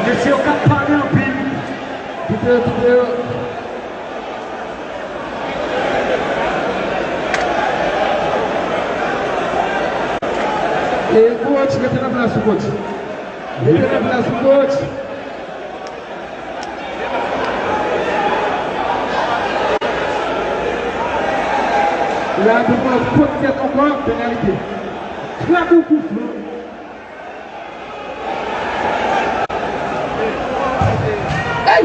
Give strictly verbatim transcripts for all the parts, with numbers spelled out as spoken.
Mesye yo k ap pale anpil. Kite yo, kite yo. E coach, rete nan plas ou, coach. Rete nan plas ou, coach. Labit pran kout tèt ankò, penalite. Trè bon kout fran. Hey!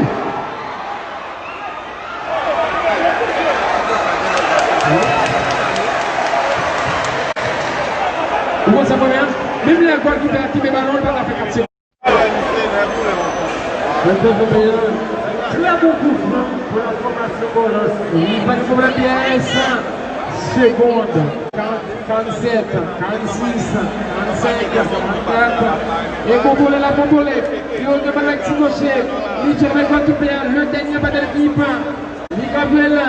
Ou wè sa konnen an? Menm lè golkipè a kenbe balon, li pa ka fè kat segonn. Trè bon kout fran pou la fòmasyon Bòlòs. Li pa gen pwoblèm, pyès segonn. Karannsenk, karannsis, karannsenk, karannkat. E kontwole la, kontwole. Li ote bal ak ti goche. Li jwe avèk golkipè a. Le dènye batay ki pa. Li ka jwe la.